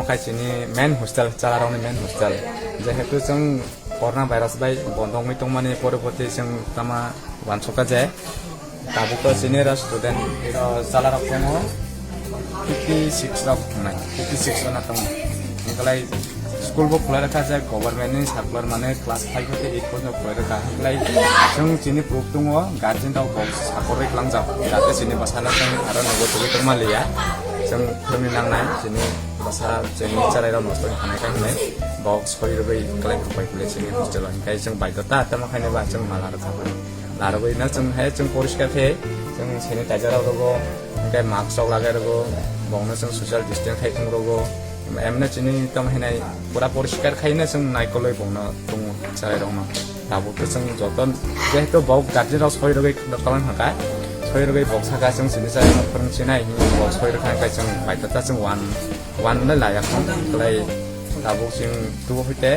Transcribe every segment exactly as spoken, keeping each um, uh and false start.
Khai chini main hostel, chalarokni main hostel. Jehetu chwng corona virus bai bondo wngwi tongmani poriboti chwng tama wansukha je tabuk to chini ro student, ro chalarok tongo fifty six rok wngnai, fifty six jona tongo. Hinkhe lai school bo khulai rwkha je government ni circular mane class five hoite eight porjonto khulai rwkha. Hinkhe lai chwng chini proof tongo, guardian rok bo sakorwi tlangjak, jate chini bwsano chwng aro nogo tugwi tongma liya. Chwng phwrwngwi nangnai chini bwsa chini chwrairok nosto wngkha nai khe hinwi bok soi rwgwi kwlai rwbai kwlai chini hostel o. Hinkhe chwng baidhota tamo khainwi ba chwng mala rwkha. Larwino chwng hai chwng poriskar khe chwng sanitizer rok rwgo, hinkhe mask rok lagai rwgo, bongno chwng social distance khai thung rwgo. Emne chini tamo hinai pura poriskar khaina chwng naikolwi bongno tongo chwrairokno. Tabuk to chwng joto jehetu bok guardian rok soi rwgwi kwlwng hwnkha, soi rwgwi bok saka chwng sini chwrairokno phwrwng sinai hinwi bok soi rwkha, hinkhe chwng baidhota chwng wan wan le laya khong kwlai. Tabuk chwng tubo hoite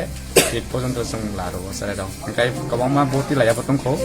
eight porjonto chwng larwo chwrairok, hinkhe kwbangma boti laya bo tongkho.